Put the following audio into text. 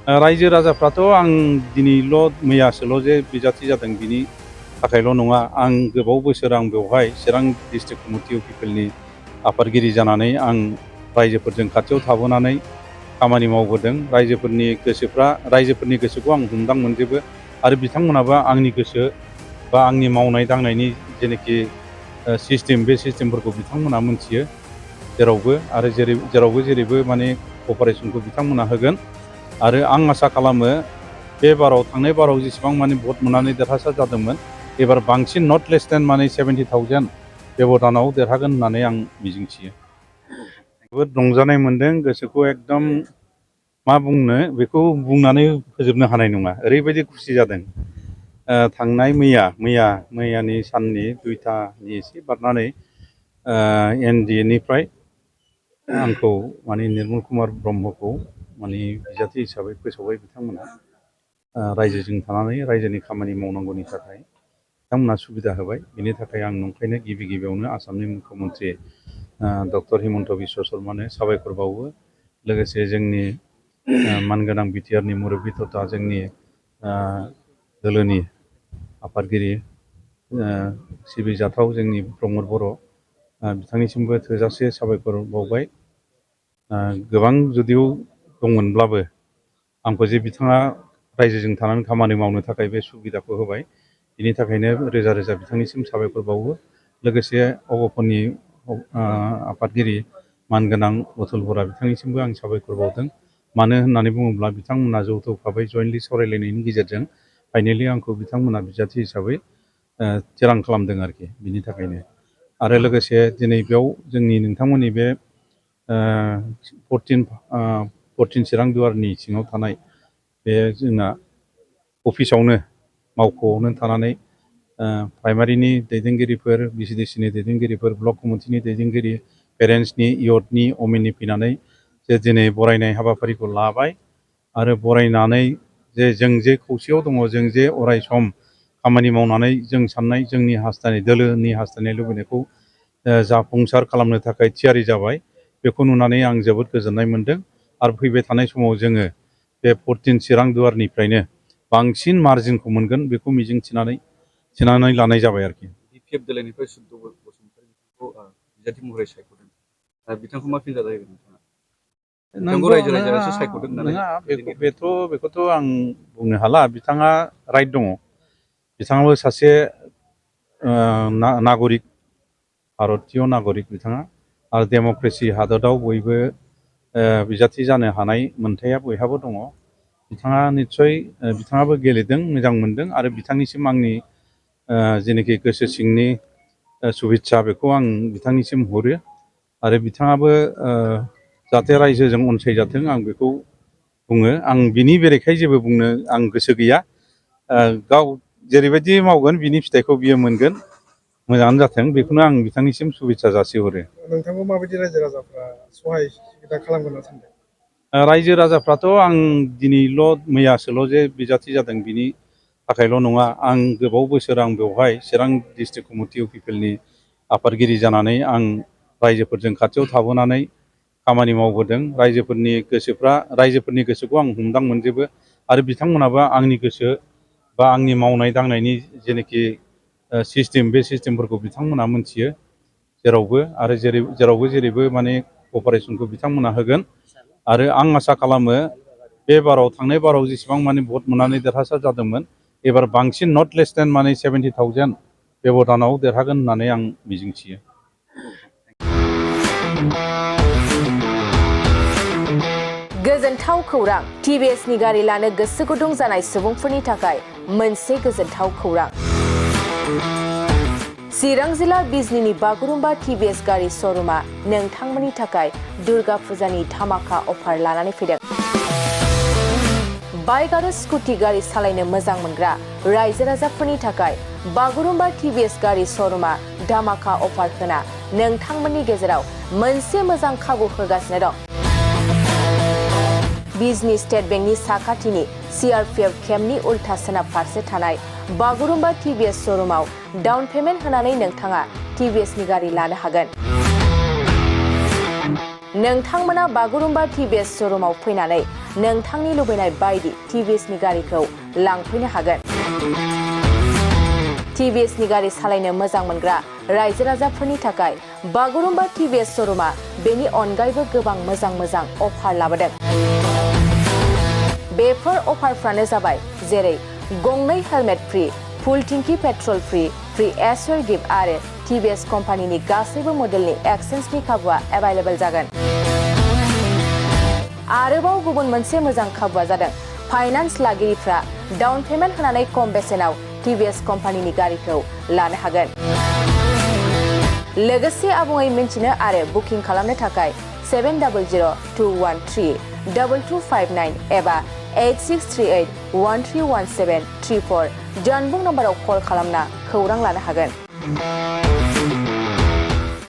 रायजो राजाफ्राथ' आं दिनैल' मैयासोल' जे बिजाथि जादों बिनि थाखायल' नङा, आं गोबाव बोसोर आं बेवहाय चिरां डिस्ट्रिक्ट कमिटि अफ पिपलनि आफादगिरि जानानै आं रायजोफोरजों खाथियाव थाबोनानै खामानि मावबोदों। रायजोफोरनि गोसोखौ आं हमदां मोनजोबो आरो बिथांमोनाबो आंनि गोसो बा आंनि मावनाय दांनायनि जेनोखि सिस्टेम, बे सिस्टेमफोरखौ बिथांमोना मोनथियो जेरावबो, आरो जेरावबो जेरैबो माने कपारेसनखौ बिथांमोना होगोन। आरो आं आसा खालामो थांनाय बाराव जेसेबां माने भट मोननानै देरहासार जादोंमोन, एबार बांसिन नट लेस देन माने 70,000 बेब'धानाव देरहागोन होननानै आं मिजिंथियो। जोबोद रंजानाय मोनदों, गोसोखौ एकदम मा बुंनो, बेखौ बुंनानै फोजोबनो हानाय नङा, ओरैबायदि खुसि जादों। थांनाय मैयानि साननि 2टानि एसे बारनानै NDA निफ्राय आंखौ माने निर्मल कुमार ब्रह्मखौ माने बिजाथि हिसाबै फोसावबाय बिथांमोना। रायजोजों थानानै रायजोनि खामानि मावनांगौनि थाखाय बिथांमोना सुबिदा होबाय। बेनि थाखाय आं नंखायनो गिबियावनो आसामनि मुख्यमन्त्रि डक्टर हिमन्त बिश्व शर्मानो साबायखर बावो। लोगोसे जोंनि मानगोनां बिटिआरनि मुरब्बि तथा जोंनि दोलोनि आफादगिरि सिबिजाथाव जोंनि प्रमद बर', बिथांनिसिमबो थोजासे साबायखर बावबाय। गोबां जुदिव दंमोनब्लाबो आंखौ जे बिथाङा रायजोजों थानानै खामानि मावनो थाखाय बे सुबिदाखौ होबाय, बिनि थाखायनो रोजा रोजा बिथांनिसिम साबायखर बावो। लोगोसे अगपनि आफादगिरि मानगोनां अथुल बरा, बिथांनिसिमबो आं साबायखर बावदों। मानो होननानै बुङोब्ला बिथांमोना जौथुक भाबै जयेन्टलि सावरायलायनायनि गेजेरजों फाइनेलि आंखौ बिथांमोना बिजाथि हिसाबै थिरां खालामदों आरोखि। बिनि थाखायनो आरो लोगोसे दिनै बेयाव जोंनि नोंथांमोननि बे 14 चिरां दुवारनि सिङाव थानाय बे जोंना अफिसावनो, मावख'आवनो थानानै प्राइमारिनि दैदेनगिरिफोर, VCDCनि दैदेनगिरिफोर, ब्लक कमिटिनि दैदेनगिरि, पेरेन्टसनि, इयथनि, अमेननि फैनानै जे दिनै बरायनाय हाबाफारिखौ लाबाय। आरो बरायनानै जों जे खौसेयाव दङ, जों जे अराय सम खामानि मावनानै जों साननाय, जोंनि हास्थायनाय, दोलोनि हास्थायनाय लुबैनायखौ जाफुंसार खालामनो थाखाय थियारि जाबाय, बेखौ नुनानै आं जोबोद गोजोननाय मोनदों। आरो फैबाय थानाय समाव जोङो बे 14 चिरां दुवारनिफ्रायनो बांसिन मार्जिनखौ मोनगोन, बेखौ मिजिंथिनानै लानाय जाबाय आरोखि। BPF दोलोनिफ्राय सुद्द बसुमतारी बिथांखौ बिजाथि महरै सायख'दों। बिथांखौ मा फिनजाथाय होगोन नोंथाङा? बिथांखौ रायजो राजायासो सायख'दों होननानै बेखौथ' आं बुंनो हाला। बिथाङा राइट दङ, बिथाङाबो सासे नागरिक, भारतीय नागरिक बिथाङा। आरो डेम'क्रेसि हादराव बयबो बिजाथि जानो हानाय मोनथाया बयहाबो दङ। बिथाङा निस्सय बिथाङाबो गेलेदों, मोजां मोनदों। आरो बिथांनिसिम आंनि जेनोखि गोसो सिंनि शुभेच्छा, बेखौ आं बिथांनिसिम हरो। आरो बिथाङाबो जाहाथे रायजोजों अनसायजाथों, आं बेखौ बुङो। आं बिनि बेरेखायै जेबो बुंनो आं गोसो गैया। गाव जेरैबायदि मावगोन बिनि फिथाइखौ बियो मोनगोन। मोजाङानो जाथों, बेखौनो आं बिथांनिसिम शुभेच्छा जासिहरो। नोंथांखौ माबायदि रायजो राजाफ्रा सहाय खालामगोन होनना सानदों? रायजो राजाफ्राथ' आं दिनैल' मैयासोल' जे बिजाथि जादों बिनि थाखायल' नङा, आं गोबाव बोसोर आं बेवहाय चिरां डिस्ट्रिक्ट कमिटि अफ पिपलनि आफादगिरि जानानै आं रायजोफोरजों खाथियाव थाबोनानै खामानि मावबोदों। रायजोफोरनि गोसोखौ आं हमदां मोनजोबो आरो बिथांमोनाबो आंनि गोसो बा आंनि मावनाय दांनायनि जेनोखि सिस्टेम, बे सिस्टेमफोरखौ बिथांमोना मोनथियो जेरावबो, आरो जेरावबो जेरैबो माने कपारेसनखौ बिथांमोना होगोन। आरो आं आसा खालामो थांनाय बाराव जेसेबां माने भट मोननानै देरहासार जादोंमोन, एबार बांसिन नट लेस देन माने 70,000 बेब'धानाव देरहागोन होननानै आं मिजिंथियो। गोजोनथाव खौरां। TVSनि गारि लानो गोसो गुदुं जानाय सुबुंफोरनि थाखाय मोनसे गोजोनथाव खौरां। चिरां जिल्ला बिजनीनि बागुरुम्बा TVS गारि श'रुमा नोंथांमोननि थाखाय दुर्गा फुजानि धामाका अफार लानानै फैदों। बाइक आरो स्कुटि गारि सालायनो मोजां मोनग्रा रायजो राजाफोरनि थाखाय बागुरुम्बा TVS गारि श'रुमा धामाका अफार होना नोंथांमोननि गेजेराव मोनसे मोजां खाबु होगासिनो दं। बिजनी स्टेट बेंकनि साखाथिनि CRPF केम्पनि उल्था सोनाब फारसे थानाय बागुरुम्बा TVS श'रुमाव डाउन पेमेन्ट होनानै नोंथाङा TVSनि गारि लानो हागोन। नोंथांमोना बागुरुम्बा TVS श'रुमाव फैनानै नोंथांनि लुबैनाय बायदि TVSनि गारिखौ लांफैनो हागोन। TVSनि गारि सालायनो मोजां मोनग्रा रायजो राजाफोरनि थाखाय बागुरुम्बा TVS श'रुमा बेनि अनगायैबो गोबां मोजां अफार लाबोदों। बेफोर अफारफ्रानो जाबाय जेरै गंनै हेलमेट फ्रि, फुल टिंकि पेट्रल फ्रि एसर गिफ्ट आरो TVS कम्पानिनि गासैबो मडेलनि एक्सचेन्जनि खाबुआ एभेलेबल जागोन। आरोबाव गुबुन मोनसे मोजां खाबुआ जादों फाइनान्स लागिरिफ्रा डाउन पेमेन्ट होनानै खम बेसेनाव TVS कम्पानिनि गारिखौ लानो हागोन। लोगोसे आबुङै मिन्थिनो आरो बुकिं खालामनो थाखाय 7002132259 एबा 8638131734 जानबुं नम्बराव कल खालामना खौरां लानो हागोन।